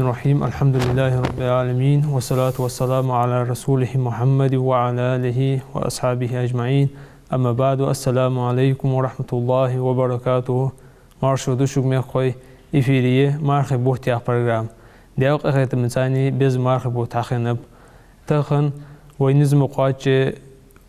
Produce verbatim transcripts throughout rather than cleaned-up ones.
الرحيم. الحمد لله رب العالمين، والصلاة والسلام على رسوله محمد وعلى آله وأصحابه أجمعين. أما بعد، السلام عليكم ورحمة الله وبركاته. Марша да шуга, мехкахой, эфире я «Мархий бутт» яха программа. Даьла къахетамца цхьана беза мархий бутт хьахиннаб. Тахан вай низ ма кхоачча,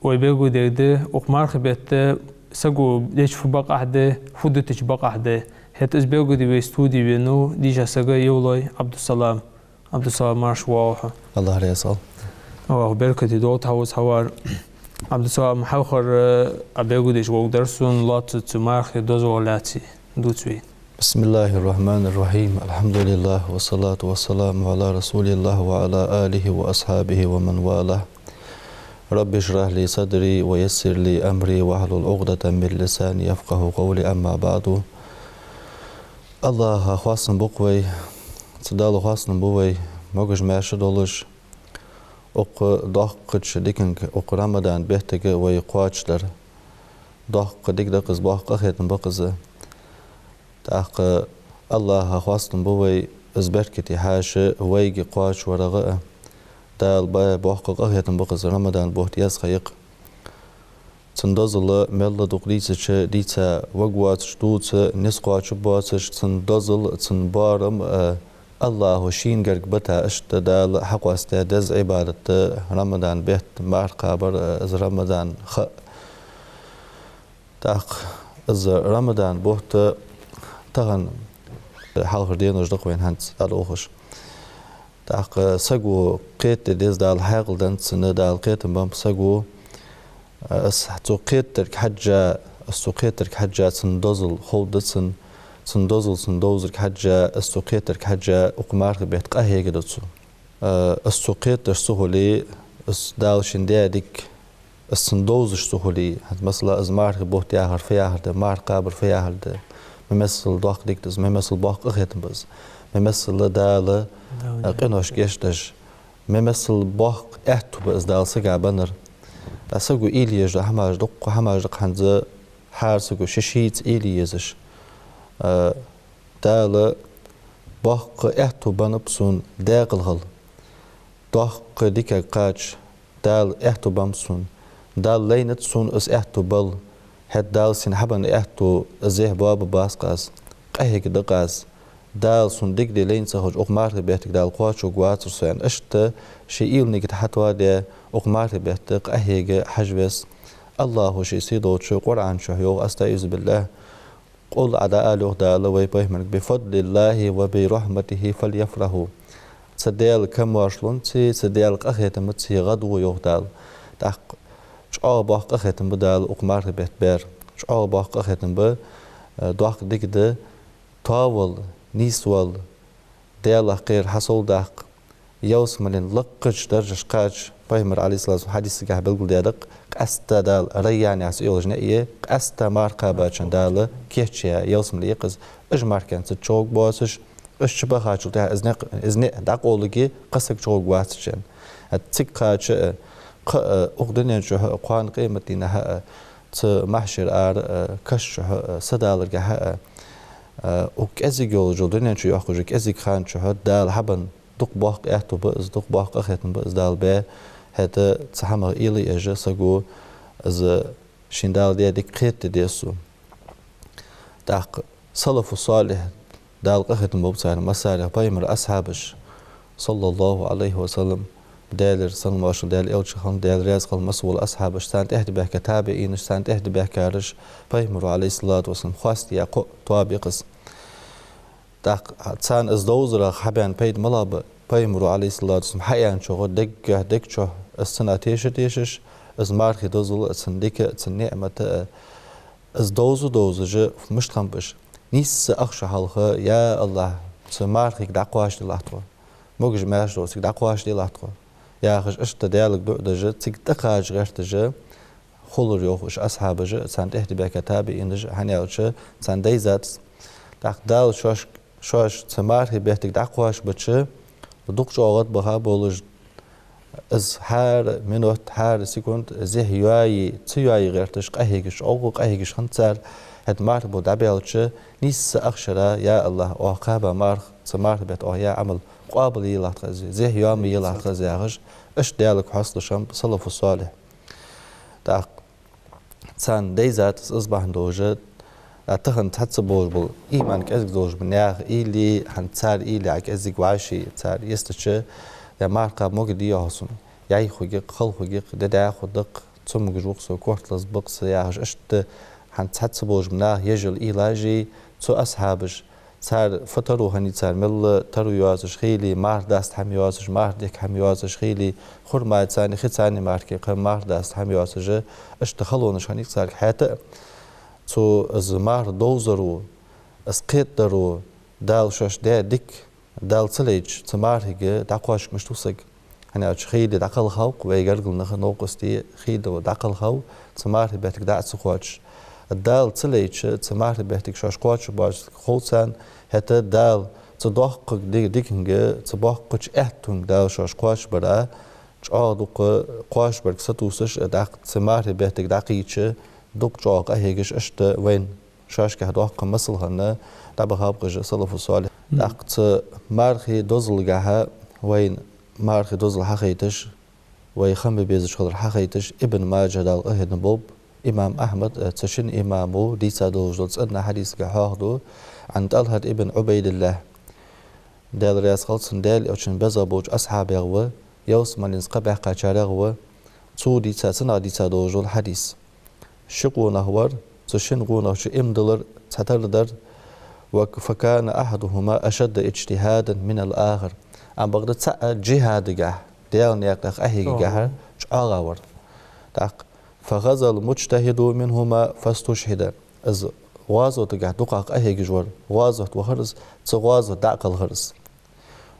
вай белгалдергда укх мархий бетта саго деча фу бакъахьа да, фу дитача бакъахьа да. ХӀаьта из белгалде вай студе венав дийша саг Евлой Ӏабдуссалам. Ӏабдуссалам, марша воагӀалва хьо. АллахӀ раьза хилва. АллахӀа беркате долда хьа укхаза хьавар. Ӏабдуссалам, хьалхара Ӏа белгалдеш волга дар сона, лоацца цу мархий дозалах лаьца дувца вайна. بسم الله الرحمن الرحيم. الحمد لله والصلاة والسلام على رسول الله وعلى آله وأصحابه ومن والاه. رب اشرح لي صدري ويسر لي أمري واحلل عقدة من لساني يفقهوا قولي. أما بعد. АллахӀа хоастам ба-кх вай, цу Далла хоастам ба вай, могаш-маьрша долаш, укх доккхача диканга, укх Рамадан беттага вай кхоачашдар. Доккха дика да-кх из, боккха къахетам ба-кх из. ТӀаккха АллахӀа хоастам ба вай, из беркате хьаьша вайга кхоачаварах а. Дала баь боккха къахетам ба-кх из, Рамадан бутт еза ха я-кх. Цун дозал мел дукха дийцача дийца варгвоацаш, дувца низ кхоачаргбоацаш, цун дозал, цун боарам а, АллахӀа шийна гарга бита, иштта Дала хьакъоастадаь деза Ӏибадат да Рамадан бетта марха кхабар а, из Рамадан ха а. ТӀаккха из Рамадан бутт тахан, хьалхара денош да-кх вайна хӀанз дӀадолхаш. ТӀаккха саго кхетаде деза, Дала хьаькъал деннад цунна, Дала кхетам беннаб саго, из цо кхетарга хьежжа, из цо кхетарга хьежжа цун дозал ховргда цунна, цун дозал цунна довзарга хьежжа, из цо кхетарга хьежжа укх мархий бетта къахьегаргда цо. Из цо кхеташ ца хуле, из Дала шийна даь дика, из цунна довзаш ца хуле, хӀанз, масала, из мархий бутт яхар фу яхар да, марха кхабар фу яхар да, мел масала доккха дика да из, мел масала боккха къахетам ба из, мел масала Дала, Дала, э, къинош гешт деш, мел масала боккха аьттув ба из Дала сага беннар. ТӀаккха саго уйла е езаш дола хӀамаш да-кх, хӀамаш да-кх хӀанз хӀара саго ший-шийца уйла е езаш. Э, Дала боккха аьттув беннаб сона даькъала хила. Доккха дикага кхача Дала аьттув беннаб сона. Дала лайнад сона из аьттув бала. ХӀаьта Дала сайна хьабенна аьттув зехьа боабергбац-кх аз, къахьегаргда-кх аз. Дала сона дика де лайна ца хилча, укх мархий беттага Дала кхоачавергвацар со, аьнна, иштта ший уйла-нигат хьатоаде, укх мархий бетта къахьега хьажа веза. АллахӀа ший сийдолча Къуръан чу йоах, أستعيذ بالله. Къул, Ӏа дӀаала, йоах Дала вай пайхамарга: بفضل الله وبرحمته فليفرحوا. Цу Даьла камоаршалонцеи, цу Даьла къахетамцеи гӀадгӀо, йоах Дала. ТӀаккха чӀоагӀа боккха къахетам ба Дала укх мархий бетта баьр. ЧӀоагӀа боккха къахетам ба, э, доккха дика да, тоавала, нийсвала, Даьлах кхера хьасовдаккха, ялсмален лакхача даржашка кхача, пайхамара, عليه الصلاة والسلام, хьадисагахьа белгалдаьд-кх, къаьстта Дала, Райян яха цӀи йолаш наӀар я, къаьстта марха кхаьбачоа Дала кийчъяь ялсмале я-кх из, уж мархий цу чу гӀоргбоацаш, уж чу бахачул тӀехьагӀа из наӀ, из наӀ дӀакъовларгья, кхы саг чу гӀоргвац цу чу. ХӀаьта цига кхача а, кхы а, укх дунен чухь а, кхоана къематдийнахьа а, цу махьшара ара а, каша чухь а, са даларгахьа а, а, укх кӀезига йолча дунен чу йоаккхача кӀезига хана чухь Дала хьабенна дукха боккха аьттув ба из, дукха боккха къахетам ба из Дала баь, хӀаьта цу хӀамах уйла е езаш саго из шийна Дала даь дика кхетаде деза цо. ТӀаккха салафу салихь, Дала къахетам болба царна, массарех, пайхамара асхьабаш, صلى الله عليه وسلم, Даьлера салам-моаршал Даьла элчанна хилда, Даьла раьза хилва массавола асхьабаш, царна тӀехьа баьхка табиӀинаш, царна тӀехьа баьхкараш, пайхамара, عليه الصلاة والسلام, хоастаяь кхо тоаба я-кх из. ТӀаккха царна из довзарах хьабаьнна пайда малагӀа ба? Пайхамара, عليه الصلاة والسلام, хьааьнначох деггара дег чухь из цунах теша тешаш, из мархий дозал а, цун дика а, цун ниӀмат а, из довза довзаш, мишта хиннаб уж? Нийсса ах шу хьалха: «Я АллахӀ, цу мархийга дӀакхоачаделахь тхо, могаш-маьрша долча цига дӀакхоачаделахь тхо», яхаш, иштта Даьлага дуӀа деш, цига тӀакхача гӀерташ хулар, йоах, уж асхьабаш а, царна тӀехьа баьхка табиӀинаш а, хӀана аьлча царна дайзац. ТӀаккха Дала шоаш, шоаш цу мархий беттага дӀакхоачабича, дукха чӀоагӀа гӀадбаха болаш, из хӀара минот, хӀара секунд зехьа йоае, ца йоае гӀерташ, къахьегаш, чӀоагӀа къахьегаш хиннад цар, хӀаьта мархий бутт дӀабаьлча, нийсса ах шера: «Я АллахӀ, оаха кхаьба марха, цу мархий бетта оаха яь Ӏамал къоабал елахь тха из, зехьа йоам елахь тха из яхаш, иштта Даьлага хьоасталуш хиннаб салафу солихь. ТӀаккха царна дайзад из, из бахьан долаш, а, тахан цхьацца болаш бола, иман кӀезига долаш бола наьха уйла, хӀанз цар уйла а кӀезига вӀаши, цар йистача, е марха могаргдий хьона, яй хургья-кх, хала хургья-кх, ди дӀаьха хургда-кх, цамогаш ва-кх со, корта лазабу-кх со яхаш, иштта хӀанз цхьацца болаш бола наха еш йола уйлаш, цу асхьабаша, цар фу таро хиннай, цар мел таро йоацаш хилий, марха даста хӀама йоацаш, марха дика хӀама йоацаш хилий, хурмаца а, хица а мархий, кхы марха даста хӀама йоацаш, иштта халонаш хиннай-кх царга хӀаьта а. Цу из марха довзаро, из кхетадаро, Дала шоашта даь дика Далла ца лайча, цу мархега дӀакхоачаргдий саг? ХӀана аьлча хилий дӀакхалхав-кх, вай гаргара нах, новкъостий, хилий дӀакхалхав, цу мархий беттага дӀа а ца кхоачаш. Далла ца лайча, цу мархий беттага шоаш кхоачаргбоацилга хов царна, хӀаьта Дала цу доккхача ди-, диканга, цу боккхача аьттонга Дала шоаш кхоачашбар а, чӀоагӀа дукха кхоачашбарга сатувсаш, тӀаккха цу мархий беттага дӀакхийча, дукха чӀоагӀа къахьегаш, иштта вайна шоашкахь доккха масал хинна дӀабахаб-кх уж салафу солихь. ТӀаккха цу мархий дозалгахьа вайна мархий дозал хьахайташ, вай хам бе безаш хилар хьахайташ, Ибн Маджа, Дала къахетам болба, имам Ахьмад, э, цу шин имамо дийца долаш дола цӀена хьадисага хьоахаду, عن طلحة بن عبيد الله. Даьла раьза хилва цунна, Даьла Элчан беза болча асхьабех ва, ялсмален из кхаъ баьккхачарех ва, цо дийца, цунах дийца долаш дола хьадис. Ши къонах вар, цу шин къонахчо иман диллар цхьатарра дар, ва к-, فكان أحدهما أشد اجتهادا من الآخر. Амма бакъда цаӀ джихӀадагахь, Даьла наькъах къахьегагахьа чӀоагӀа вар. ТӀаккха, فغزا المجتهد منهما فاستشهد. Из гӀазотагахь дукхагӀа къахьегаш вар, гӀазоте вахар из, цу гӀазоте дӀакхалхар из.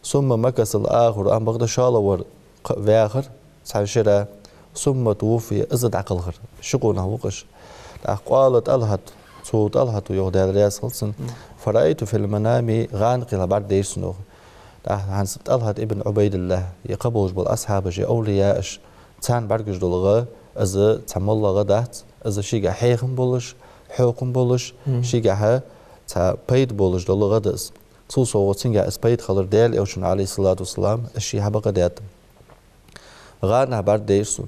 ثم مكث الآخر, амма бакъда шоллагӀвар кхаъ ваьхар цхьан шера, ثم توفي, из а дӀакхалхар. Ши къонах ва-кх уж. ТӀаккха قال طلحة, цу ТӀалхьата йоах, Даьла раьза хилва цунна: فرأيت في المنام, гӀанкхелахь бӀаргадайра сона, йоах. ТӀаккха хӀанз ТӀалхьат ибн Ӏубайдуллахь, е кхыболаш бола асхьабаш, е овлияаш, царна бӀаргагуш дола гӀа, из цхьа моллагӀа дац, из шийгахь хьехам болаш, хьокхам болаш, шийгахьа цхьа пайда болаш дола гӀа да из. Цул совгӀа цунгахь из пайда хилар Даьла Элчано, Ӏалайхи ссалату вассалам, из ше хьабакъдаьд. ГӀанахь бӀаргадайра сона.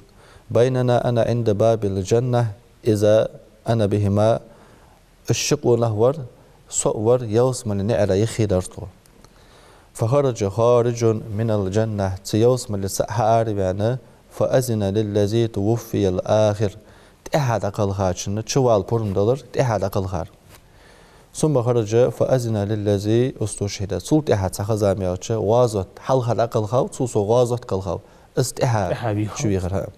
بينما أنا عند باب الجنة إذا أنا بهما, уж ши къонах вар, со а вар, ялсмален наӀара юххе дар тхо. فخرج خارج من الجنة, цу ялсмалера цаӀ хьаараваьнна, فأذن للذي توفي الآخر, тӀехьа дӀакхалхачунна чувала пурам далар, тӀехьа дӀакхалхар. ثم خرج فأذن للذي استشهد. Цул тӀехьа цхьа хеза мелча, гӀазот хьалха дӀакхалхав, цул совгӀа гӀазот кхалхав. Из тӀехьа чувийхар, хӀа.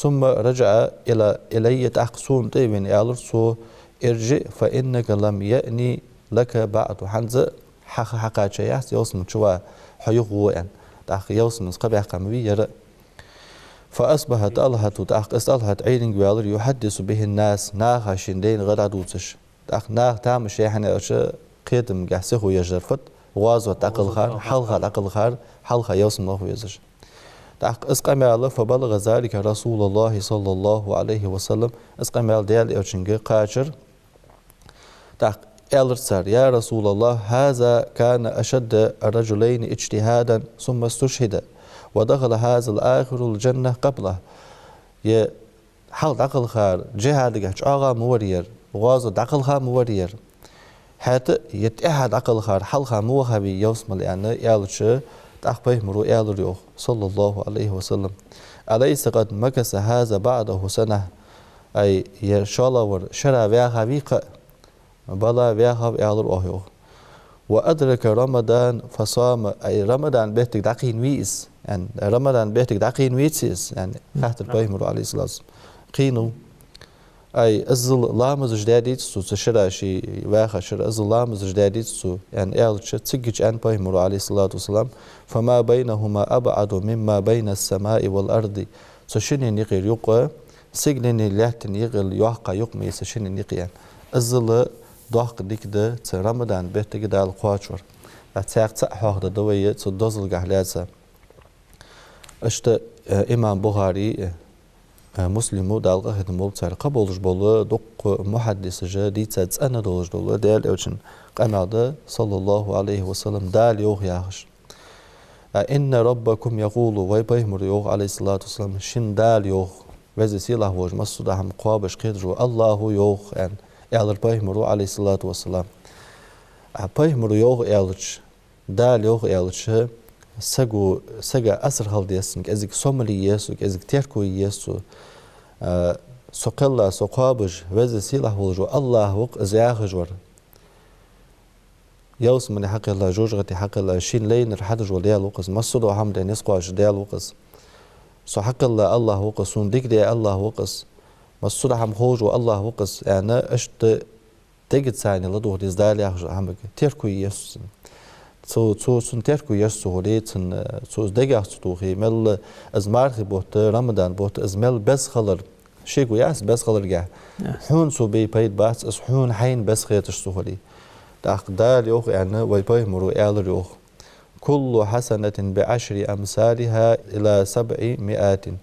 ثم رجع إلى, إلي, тӀаккха сона тӀа а вена, аьлар цо: ارجع فإنك لم يأن لك بعد. ХӀанз хьа ха хьакхача яц ялсмала чу ваха, хьо юха гӀо, аьнна. ТӀаккха ялсмале из кхаъ баьккха ма вий ер а. فأصبح طلحة, тӀаккха из ТӀалхьат Ӏуйранга ваьлар, يحدث به الناس, наха шийна дайна гӀа дӀадувцаш. ТӀаккха наха тамаш яь, хӀана аьлча кхетамгахь сихо еш дар фуд, гӀазот дӀакхалхар, хьалха дӀакхалхар, хьалха ялсмале ваха везаш. ТӀаккха из къамаьл, فبلغ ذلك رسول الله صلى الله عليه وسلم, из къамаьл Даьла Элчанга кхачар. ТӀаккха аьлар цар: يا رسول الله، هذا كان أشد الرجلين اجتهادا ثم استشهد، ودخل هذا الآخر الجنة قبله. Е хьалха дӀакхалхар джихӀадагахь чӀоагӀа ма вар ер, гӀазоте дӀакхалха ма вар ер. ХӀаьта а е тӀехьа дӀакхалхар хьалха ма вахавий ялсмале, аьнна, аьлча, тӀаккха пайхамаро аьлар, йоах, صلى الله عليه وسلم: أليس قد مكث هذا بعده سنة؟ Ай, ер шоллагӀвар шера ваьхавий кхаъ? Бала, ваьхав, аьлар оаха, йоах. وأدرك رمضان فصام, ай, Рамадан беттага дӀакхийна вий из, аьнна, Рамадан беттага дӀакхийна веций из, аьнна, хаьттар пайхамаро, Ӏалайхи ссалату вассалам. Кхийнав. Ай, иззал ламазаш даьдеций цо, цу шера, ше ваьха шера, иззал ламазаш даьдеций цо, аьнна, аьлча, цигача аьннад пайхамаро, Ӏалайхи ссалату вассалам: فما بينهما أبعد مما بين السماء والأرض. Цу шинне юкъера юкъ сигаленеи лаьттанеи юкъера йоккха юкъ ма йий цу шинне юкъ, аьнна. Иззал доккха дика да цу Рамадан беттага Дала кхоачавар. ТӀаккха цхьаькха цаӀ хьоахадергда вай цу дозалгахь лаьца. Иштта, э, имам Бухари, э, э, Муслимо, Дала къахетам болба царна, кхыболаш бола дуккха мухьаддисаша дийца цӀена долаш дола Даьла Элчан къамаьл да, صلى الله عليه وسلم, Дала йоах яхаш. إن ربكم يقول, вай пайхамара йоах, عليه الصلاة والسلام, шун Дала йоах, Веза-Сийлахь волча массадола хӀама кхоабаш кхеташ вола АллахӀа йоах, аьнна, аьлар пайхамара, عليه الصلاة والسلام. А пайхамара йоах аьлча, Дала йоах аьлча, саго, сага асар хила деза цунна, кӀезига сомал е еза цо, кӀезига терко е еза цо. А, со кхелла, со кхоабаш, Веза-Сийлахь волаш вола АллахӀ ва-кх из яхаш вар. Ялсмале хьакхелла, жожагӀате хьакхелла, шийна лайнар хьадеш вола Даьла ва-кх из, массадола хӀама даь низ кхоачаш Даьла ва-кх из. Со хьакхелла АллахӀ ва-кх из, сона дика даь АллахӀ ва-кх из, массадола хӀама ховш вола АллахӀ ва-кх из, аьнна, иштта дегаза цайна ладувгӀа деза Дала яхача хӀамага терко е еза цунна. Цо, цо цунна терко е еза цо хуле, цунна, цо из дегах ца тохе, мел из мархий бутт, Рамадан бутт, из мел беза хилар, шийга яц беза хиларгахьа. Яц. Хьона цо бе пайда бац, из хьона хьайна беза хеташ ца хуле. ТӀаккха Дала йоах аьнна, вай пайхамара аьлар йоах: كل حسنة بعشر أمثالها إلى سبعمائة.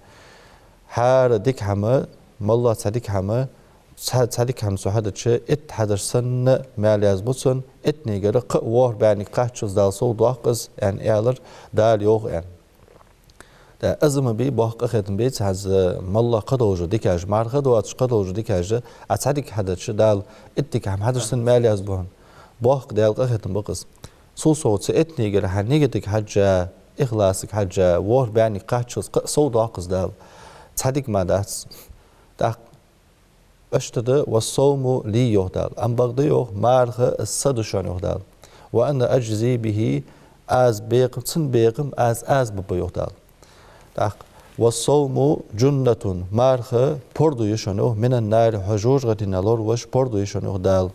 ХӀара дика хӀама, моллагӀа цхьа дика хӀама, цхьа, цхьа дика хӀама цо хьадича, итт хьадаш санна маьл язбу цунна, иттанегара кхы а ворхӀ бӀаьннега кхаччалца Дала сов доаккх из, аьнна, аьлар Дала йоах аьнна. ТӀаккха из ма бий, боккха къахетам бий, цхьа из моллагӀа кхыдола дикаш, марха доацаш кхыдола дикаш, а цхьа дика хьадича, Дала итт дика хӀама хьадаш санна маьл язбу хьона. Боккха Даьла къахетам ба-кх из. Цул совгӀа цу иттанегара хьа нигатага хьежжа, ихласага хьежжа, ворхӀ бӀаьннега кхаччалца кхы а сов доаккх из Дала. Цхьа дика мара дац. ТӀаккха иштта да: والصوم لي, йоах Дала. Амма бакъда, йоах, марха из са да шоана, йоах Дала. وأنا أجزي به, аз бекхам, цун бекхам аз, аз бергба, йоах Дала. ТӀаккха: والصوم جنة, марха пордув я шоана, йоах, من النار, хьо жожагӀатенах лоравеш пордув я шоана, йоах Дала.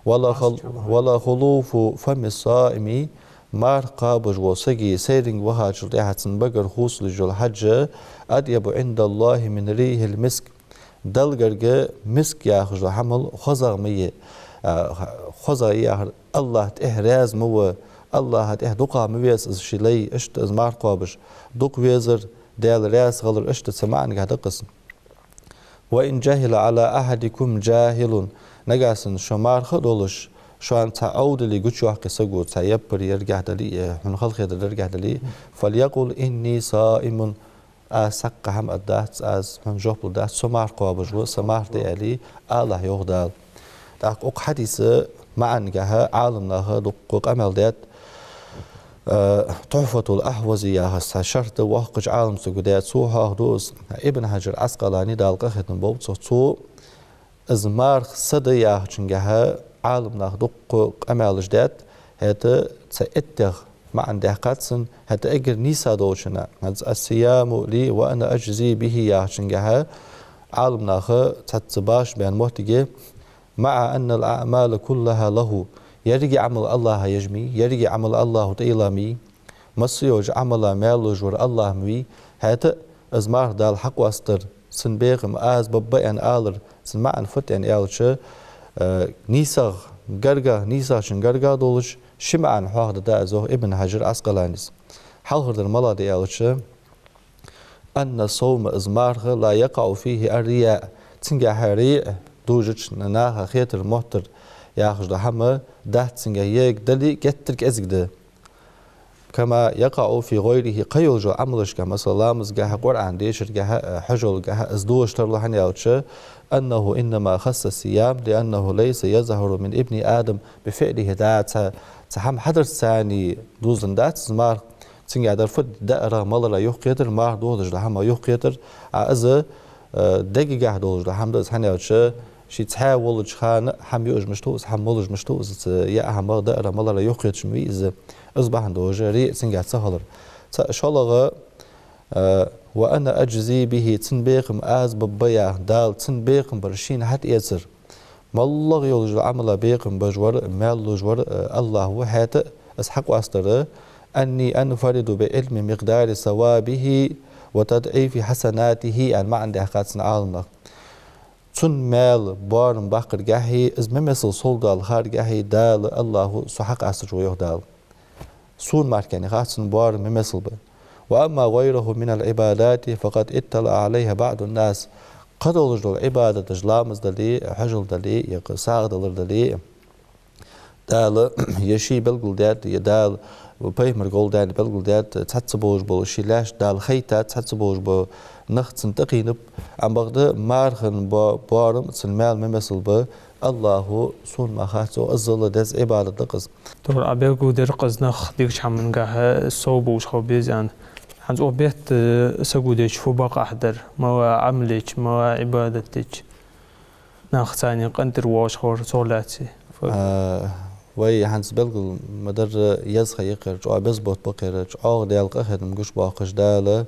ولخل-, ولخلوف فم الصائم, марха кхоабаш волча сага сайранга вахачул тӀехьагӀа цун багара хувцалуш йола хьаж أطيب عند الله من ريح المسك. Далла гарга миск яхаш дола хӀамал хозагӀа ма йий, а, хозагӀа я яхар, АллахӀ тӀехьа раьза ма ва, АллахӀа тӀехьа дукхагӀа ма веза из ший лай, иштта из марха кхоабаш. Дукха везар, Даьла раьза хилар, иштта цу маӀангахьа да-кх из. وإن جهل على أحدكم جاهل. Нагахьа санна шо марха а долаш, шоана цхьа Ӏовдал гучайоаккхе саго, цхьа яппар яргахьа дале а, хьона халахетар даргахьа дале а, فليقل إني صائم. Аз цхьаккха хӀама аргдац, аз хьона жоп лургдац, со марха кхоабаш ва, са марха да, аьле, алалахь, йоах Дала. ТӀаккха укх хьадиса маӀангахьа Ӏаламнаха дукха къамаьл даьд. Э, Тухьфатул Ахьвази яхаш цхьа шархь да, воккхача Ӏаламсаго даь, цо хьоахаду из, Ибн Хьаджар Ӏаскъалани, Дала къахетам болба цох, цо из марха са да яхачунгахьа Ӏаламнаха дукха къамаьлаш даьд, хӀаьта цхьа иттех маӀан даьккхад цун, хӀаьта эггара нийса долчунна, хӀанз الصيام لي وأنا أجزي به яхачунгахьа Ӏаламнаха цхьацца башха баьнна моттиг я: مع أن الأعمال كلها له. Еррига Ӏамал АллахӀа еш ма йий, еррига Ӏамал АллахӀа тӀайилла ма йий, массайолча Ӏамала маьл луш вар АллахӀ ма вий, хӀаьта а из марха Дала хьакъоастадар, цун бекхам аз бергба аьнна алар, цун маӀан фуд аьнна аьлча, э, нийсагӀа гаргагӀа, нийсагӀчун гаргагӀа долаш ши маӀан хьоахадаьд из, йоах Ибн Хьаджар Ӏаскъаланис. Хьалхардар малагӀа да аьлча, أن الصوم, из марха, لا يقع فيه الرياء, цунгахьа риаъ, дужача наха хетар, моттар яхаш дола хӀама дац цунгахьа, ергдале а геттара кӀезига да. كما يقع في غيره, кхыйолча Ӏамалашка, масала, ламазгахьа, Къуръан дешаргахьа, хьажолгахьа, из дужаш тарлу, хӀана аьлча, أنه إنما خص الصيام لأنه ليس يظهر من ابن آدم بفعله, да, цхьа, цхьа хӀама хьадарца царна дувзаденна дац из марха, цунгахьа дар фуд, даарах, маларах юхакхетар, марха дохадеш дола хӀама юхакхетар, а из, э, дегагахьа долаш дола хӀама да из, хӀана аьлча, ше цхьаь волча хана хӀама юаш мишта хул из, хӀама молаш мишта хул из, цхьа яа хӀамах, даарах, маларах юхакхеташ ма вий из, из бахьан долаш риаъ цунгахьа ца хилар. ЦаӀ, шоллагӀа, э, وأنا أجزي به, цун бекхам аз бергба яха, Дала цун бекхам бар шийна хьатӀаэцар. МоллагӀа йолча Ӏамала бекхам беш вар, маьл луш вар, э, АллахӀ ва, хӀаьта а из хьакъоастадар, أني أنفرد بعلم مقدار ثوابه وتضعيف حسناته, аьнна маӀан даьккхад цун Ӏаламнаха. Цун маьл, боарам баккхаргахьеи, из мел-мел совдоаларгахьеи Дала, АллахӀа со хьакъоасташ ва, йоах Дала. Сона мара кхы яц цун боарам мел-мел ба. وأما غيره من العبادات فقد اطلع عليها بعض الناس. Кхыдолаш дола Ӏибадаташ, ламаз дале, хьажол дале, е кхы сагӀа далар дале, Дала е ше белгалдаьд, е Дала Пайхамара гӀолла даьнна белгалдаьд, цхьацца болаш бола ший лаьш Дала хайтад, цхьацца болаш бола нах цунна тӀакхийнаб, амма бакъда мархан бо-, боарам, цун маьл ма мисал ба, АллахӀо сона мара хац, цо аззал деза Ӏибадат да-кх из. Тора Ӏа белгалдир-кх из нах дикача хӀамангахьа сов болаш хила беза аьнна. ХӀанз укх бетта саго деча фу бакъахьа дар, мала Ӏамал деча, мала Ӏибадат деча. Нах царна къинтӀера воагӀаш хилар цох лаьций. А, вай хӀанз белгал ма дарра еза ха я-кх ер, чӀоагӀа беза бутт ба-кх ер, чӀоагӀа Даьла къахетам гуш боаккхаш Дала,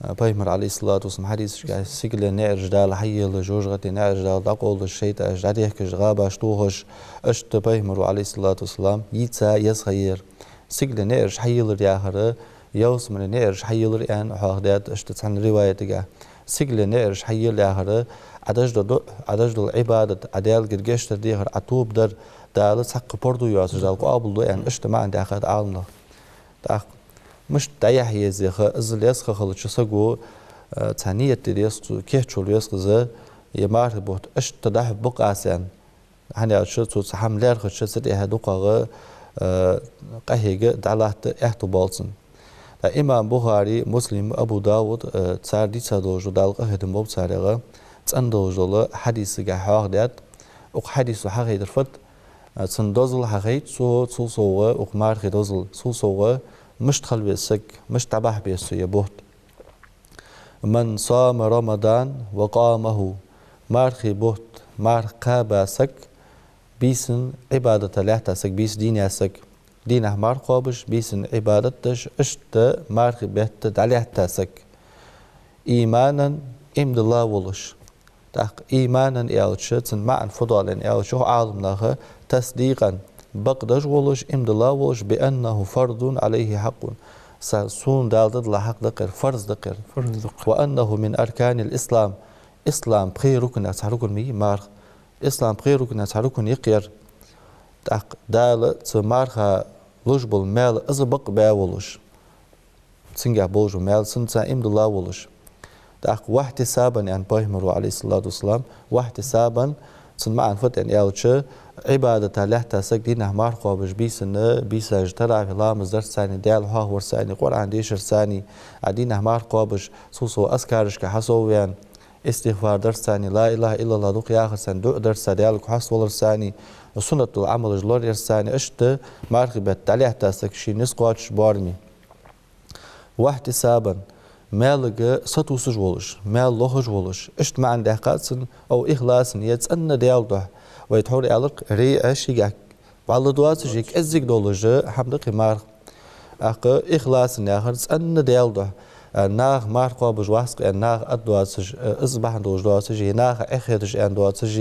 а, Пайхамара, عليه الصلاة والسلام, хьадисашка сигален наӀараш Дала хьайийлла, жожагӀатен наӀараш Дала дӀакъовлаш, шайтӀаш дӀадехкаш, гӀабаш тохаш, иштта Пайхамара, عليه الصلاة والسلام, йийца еза ха я ер. Сигален наӀараш хьайийллар яхар, ялсмален наӀараш хьайийллар аьнна хьоахадаьд иштта цхьан риваятагахь. Сигален наӀараш хьайийлла яхар, Ӏа деш дола дуӀа, Ӏа деш дола Ӏибадат, Ӏа Даьлагара гешт дар дехар, Ӏа тоба дар, Дала цхьаккха парз йоацаш, Дала къоабалду аьнна, иштта маӀан даьккхад Ӏаламнаха. ТӀаккха мишта дӀаяхьа еза ер ха, аззал еза ха хилча саго, а, цхьа ният де деза, цо кийчвала веза-кх из, ер мархий бутт иштта дӀахьоргба-кх аз аьнна. ХӀана аьлча, цо цхьа хӀама лаьрхӀача, цу тӀехьа дукхагӀа, э, къахьега дӀалатта аьттув боал цунна. ТӀаккха имам Бухари, Муслим, Абу Давуд, э, цар дийца долаш дола, Дала къахетам болба царех, цӀена долаш дола хьадисагахь хьоахадаьд. Укх хьадисо хьахайтар фуд, э, цун дозал хьахайт цо, цул совгӀа, укх мархий дозал, цул совгӀа, мишта хила веза саг, мишта дӀабахьа беза цо ер бутт. من صام رمضان وقامه. Мархий бутт, марха кхаьба саг, бийсан Ӏибадата лаьтта саг, бийса дийна саг. Дийнахьа марха кхоабаш, бийсан Ӏибадат деш, иштта мархий бетта дӀалаьтта саг. إيمانا, иман дилла волаш. ТӀаккха إيمانا аьлча, цун маӀан фу доал аьлча, Ӏаламнаха, تصديقا, бакъдеш волаш, иман дилла волаш, بأنه فرض عليه حق. Са-, сона Дала дадала хьакъ да-кх ер, фарз да-кх ер. Фарз да-кх ер. وأنه من أركان الإسلام. Ислама пхе рукнех цхьа рукн ма йий марха. Ислама пхе рукнех цхьа рукн я-кх ер. ТӀаккха Дала цу марха луш бола маьл из бакъ баь волаш. Цунгахь болаш бола маьл, цунца иман дилла волаш. ТӀаккха واحتسابا аьннад Пайхамара, عليه الصلاة والسلام, واحتسابا, цун маӀан фуд аьлча, Ӏибадата лаьтта саг, дийнахьа марха кхоабаш, бийсанна, бийсаш таравихь ламаз дарца, Даьла хьоахаварца, Къуръан дешарца, а дийнахьа марха кхоабаш, цул совгӀа азкарашка хьасовваьнна, истигӀфар дарца, لا إله إلا الله дукха яхарца, дуӀа дарца, Даьлага хьоаставаларца, суннат дола Ӏамалаш лораярца, иштта мархий бетта дӀалаьтта саг ший низ кхоачаш боараме. واحتسابا, маьлага сатувсаш волаш, маьл лохаш волаш. Иштта маӀан даьккхад цун, أو إخلاصا, е цӀенна Даьла духьа. Вай тхьовра аьлар-кх, рияъ шийгахь вӀалла доацаш, е кӀеззига долаш хӀама да-кх ер марха. ТӀаккха إخلاصا яхар цӀенна Даьла духьа. А, наха марха кхоабаш вац-кх аьнна, наха аргдоацаш, а, из бахьан долаш доацаш, е наха эхь хеташ аьнна доацаш,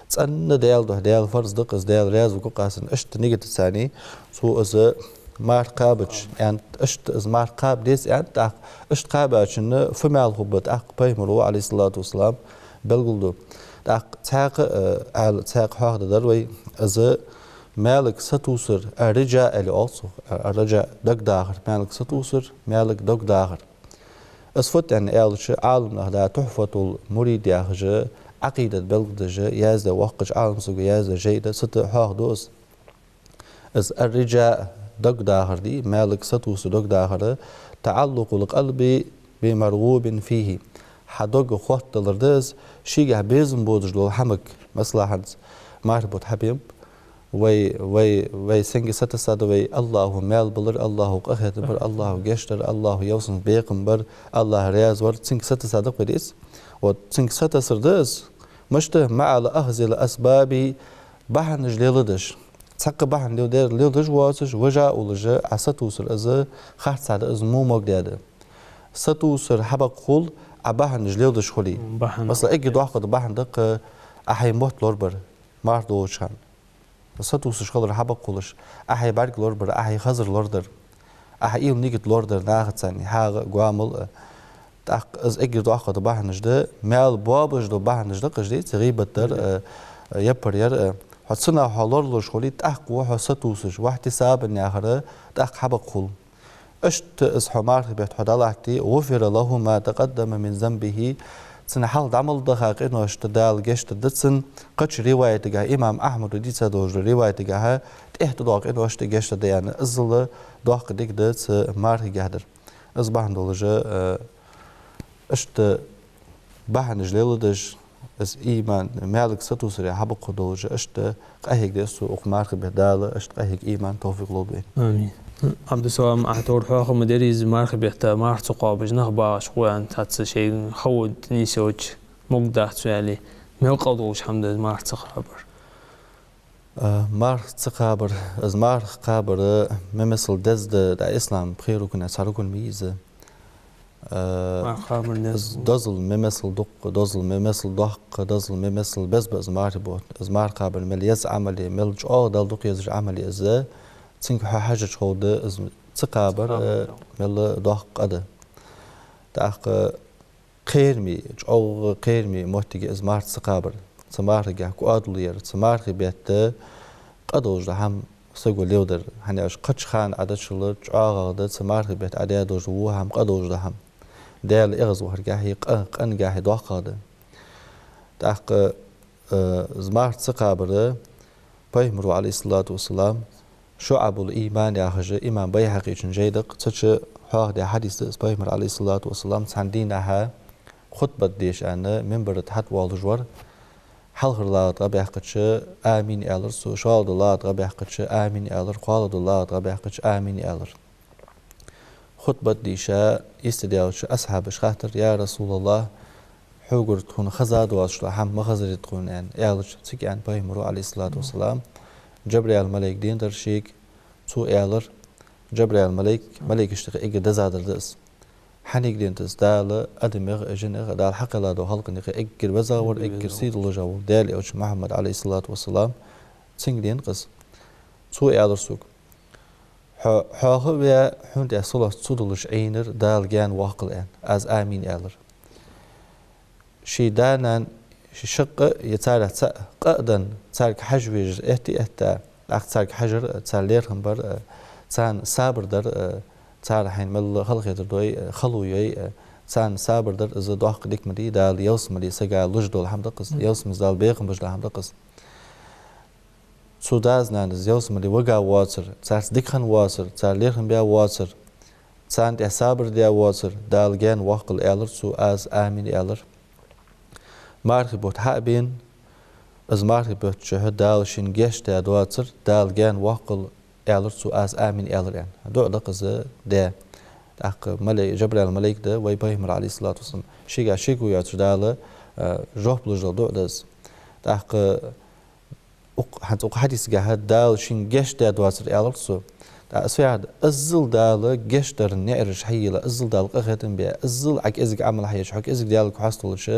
цӀенна Даьла духьа, Даьла фарз да-кх из, Даьла раьза варгва-кх аз аьнна, иштта нигат ца ний, цо из марха кхаьбача аьннад, иштта из марха кхаба деза аьннад тӀаккха, иштта кхаьбачунна фу маьл хургба тӀаккха Пайхамара, عليه الصلاة والسلام, белгалду. ТӀаккха цхьаькха, э, аьлча, цхьаькха хьоахадаьдар вай, из маьлага сатувсар, الرجاء аьле оал цох, الرجاء, дагадахар, маьлага сатувсар, маьлага дагадахар. Из фуд аьнна аьлча, Ӏаламнаха да Тухьфатул-Мурид яхаш, Ӏакъидат белгалдеш, яздаь воккхача Ӏаламсаго яздаь жай да, цу тӀа хьоахаду из. Из الرجاء, дагадахар да, маьлага сатувсар, дагадахар, تعلق القلب بمرغوب فيه. Хьа дог хоттадалар да из, шийгахь безам бодаш дола хӀамага. Масала, хӀанз мархий бутт хьабенаб, вай, вай, вай сенга сатесса да вай? АллахӀо маьл балар, АллахӀо къахетам бар, АллахӀо гешт дар, АллахӀо ялсмален бекхам бар, АллахӀ раьза вар, цунга сатесса да-кх вай, дий из? Вот, цунга сатесар да из. Мишта? مع أخذ الأسباب, бахьанаш леладеш. Цхьаккха бахьан лел-, леладеш воацаш, важа уллаш, Ӏа сатувсар из харцахьа да, из во могадаь да. Сатувсар хьабакъ хул, Ӏа бахьанаш леладеш хуле. Бахьан. Масала, эггара доккха дола бахьан да-кх Ӏа хьай мотт лорабар марха долча хана. Сатувсаш хилар хьабакъ хулаш, Ӏа хьай бӀарг лорабар, Ӏа хьай хазар лорадар, Ӏа хьай уйла, нигат лорадар нахаца, хьагӀ, гоамал, а. ТӀаккха из эггара доккха дола бахьанаш да, маьл боабеш дола бахьанаш да-кх уж, дий, гӀийбат дар, а, а, яппар яр, а. Хьо цунах хьо лоралуш хуле, тӀаккха ва хьо сатувсаш, واحتسابا яхар, тӀаккха хьабакъ хул. Иштта из хьо мархий бетта хьо дӀалатте, غفر له ما تقدم من ذنبه, цун хьалха дӀа мел даха къиношта Дала гешт дергда цунна. Кхыча риваятагахьа, имам Ахьмада дийца долча риваятагахьа, тӀехьа тӀадоагӀа къиношта гешт дергда аьнна, иззал доккха дика да цу мархагахьа дар. Из бахьан долаш, э, иштта бахьанаш леладеш, из иман, маьлага сатувсаре хьабакъхьа долаш, иштта къахьега деза цо укх мархий бетта. Дала иштта къахьега иман, товфикъ лолда вайна. Амин. Ӏабдуссалам, Ӏа тхьовра хьоахам дерригаш мархий бетта марха ца кхоабаш нах багӀаш хул аьнна, цхьацца шоай ховргда нийсача, мегаш дац цо аьле, мел къа долаш хӀама да из марха ца кхабар? А, марха ца кхабар, из марха кхабар, э, мел-мел деза да, да, ислама пхи рукна цхьа рукн ма йий из. Э, марха кхабар из деза. Дозал мел-мел дукха, дозал мел-мел доккха, дозал мел-мел беза ба из мархий бутт. Из марха кхабар мел еза Ӏамал я, мел чӀоагӀа Далла дукха езаш Ӏамал я из. Цунга хьо хьежача ховргда, из ца кхабар, ца кхабар, э, да, мел доккха къа да. ТӀаккха кхераме, чӀоагӀа кхераме моттиг я из марха ца кхабар. Цу мархагахьа кӀоадал яр, цу мархий бетта къа долаш дола хӀама саго леладар. ХӀана аьлча кхыча хана Ӏа дича чӀоагӀагӀа да цу мархий бетта Ӏа даь долаш дола во хӀама къа долаш дола хӀама. Даьла эгӀазвахаргахьеи къа-, къингахьеи доккхагӀа да. ТӀаккха, э, из марха ца кхабар, Пайхамара, Ӏалайхи ссалату вассалам, «Шуъабул иман» яхаш, имам Байхьакъийчун жайна тӀа цу чу хьоахадаь хьадис да из. Пайхамара, Ӏалайхи ссалату вассалам, цхьан дийнахьа хутбат деш аьнна минбара тӀа хьатӀавоалаш вар. Хьалхара лагӀа тӀа къа баьккхача «Амин» аьлар цо, шоллагӀа дола лагӀа тӀа къа баьккхача «Амин» аьлар, кхоалагӀа дола лагӀа тӀа къа баьккхача «Амин» аьлар. Хутбат дийша, йистедаьлча асхьабаша хаьттар: «Я РасулаллахӀ, хьогара тхона хеза доацаш дола хӀама ма хезарий тхона?» — аьнна. Аьлча, цига аьннад Пайхамара, Ӏалайхи ссалату вассалам: «Джабраил малайк денадар шийга». Цо аьлар, Джабраил малайк, малайкашта юкъе эггара дезадар да из. «ХӀанга денадар из?» — аьлча, Дала адамех а, жинех а, Дала хьакхелла долча халкъа юкъе эггара везагӀвар, эггара сий долаш вар Даьла элча Мухьаммад, Ӏалайхи ссалату вассалам, цунга денадар из. Цо аьлар сога: «Хьо, хьоаха а ваь, хьона тӀа салот ца дуллаш Ӏийнар Дала гаьна воаккхалва», — аьнна. Аз «Амин» аьлар. Ший да-нана, ший шаккъа а, е царех цаӀ къа а денна, царга хьажа везар этта а этта, тӀаккха царга хьажар а, цар лерхӀам бар а, царна сабар дар а, цар хьайна мел халахетар дой а, хало йой а, царна сабар дар, из доккха дика ма дий, Дала ялсмале сага луш дола хӀама да-кх из, ялсмале Дала бекхам беш дола хӀама да-кх из. Цу дас-нанас ялсмале вига воацар, царца дика хинна воацар, цар лерхӀам баь воацар, царна тӀа сабар даь воацар Дала гаьна воаккхалва, аьлар цо, аз «Амин» аьлар. Мархий бутт хьа а бена, из мархий бутт чухь Дала шийна гешт даь доацар Дала гаьна воаккхалва, аьлар цо, аз «Амин» аьлар аьнна. ДуӀа да-кх из даь. ТӀаккха малай-, Джабраил малайк да вай Пайхамар, Ӏалайхи ссалату вассалам. Шийга шеко йоацаш Дала, а, жоп луш дола дуӀа да из. ТӀаккха укх-, хӀанз укх хьадисагахьа Дала шийна гешт даь доацар аьлар цо. ТӀаккха из фу яхар да? Иззал Дала гешт дар наӀараш хьайийлла, иззал Дала къахетам баь, иззал Ӏа кӀезига Ӏамал хьаеш, хьо кӀезига Даьлага хьасталуш,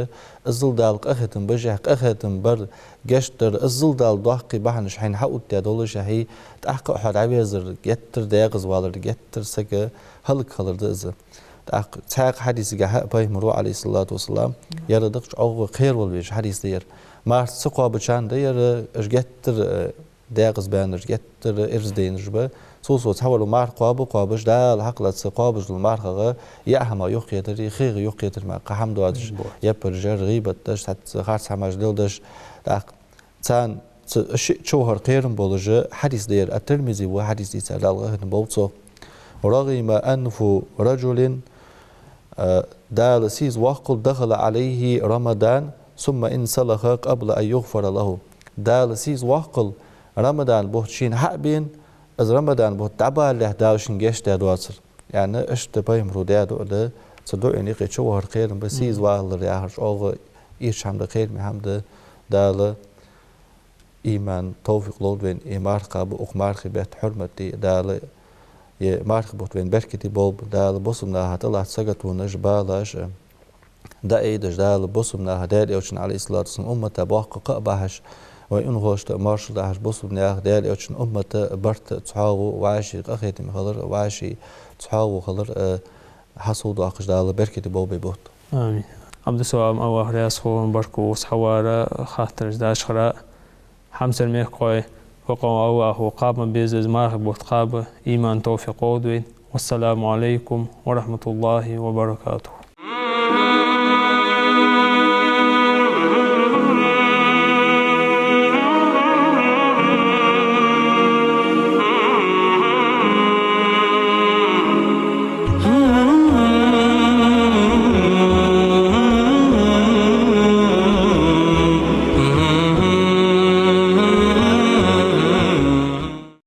иззал Дала къахетам беш, къахетам бар, гешт дар, иззал Дала доккхий бахьанаш хьайна хьаоттадаь долаш, хьай тӀаккха а хьо дӀавезар, геттара декъаза валар, геттара саг хӀалакхилар да из. ТӀаккха цхьаькха хьадисагахьа Пайхамара, Ӏалайхи ссалату вассалам, яр да-кх чӀоагӀа кхеравала везаш хьадис да ер. Марха ца кхоабачарна да ер, уж геттара, э, декъаза баьннараш, геттара ираз дайнараш ба. Цул совгӀа цхьавар марха кхоаба а кхоабаш, Дала хьакъ лаца кхоабаш дола мархагӀа яа хӀама юхакхетари, хий юхакхетари мара кхы хӀама доацаш, яппараш яр, гӀийбат деш, цхьацца харц хӀамаш леладеш, тӀаккха царна ца-, шиъ чувахар кхерам болаш хьадис да ер, ат-Тирмизе ва хьадис дийцар, Дала къахетам болба цох. «رغم أنف رجل», а, Дала сийза воаккхалва, «دخل عليه رمضان ثم انسلخ قبل أن يغفر له». Дала сийза воаккхалва, Рамадан бутт шийна хьа а бена, из Рамадан бутт дӀабалалехь Дала шийна гешт даь доацар. Яъни, иштта Пайхамара даь дуӀа да, цу дуӀайна юкъе чувахар кхерам ба, сийза валар яхар чӀоагӀа эшаш хӀама да, кхераме хӀама да. Дала иман, товфикъ лолда вайна, из марха кхаба, укх мархий бетта хьурмат де, Дала из мархий бутт вайна беркате болба, Дала бусалба наха тӀалатта саготонаш, балаш, дӀаайдеш Дала бусалба наха, Даьла Элчан, Ӏалайхи ссалату вассалам, уммата боккха къа а бахьаш, вай унахошта а моаршал дахьаш, бусалба наьха, Даьла Элчан уммата барт цхьоагӀо, вӀаший къахетаме хилар, вӀаший цхьоагӀо хилар, э, хьасовдоаккхаш Дала беркате болба ер бутт. Амин. Ӏабдуссалам, АллахӀ раьза хилва, баркал ва хьо вар, хаттараш дашхара. Хьамсара мехкахой, бокъонца АллахӀа кхаба ма безза из мархий бутт кхаба, иман, товфикъ лолда вайна. والسلام عليكم ورحمة الله وبركاته.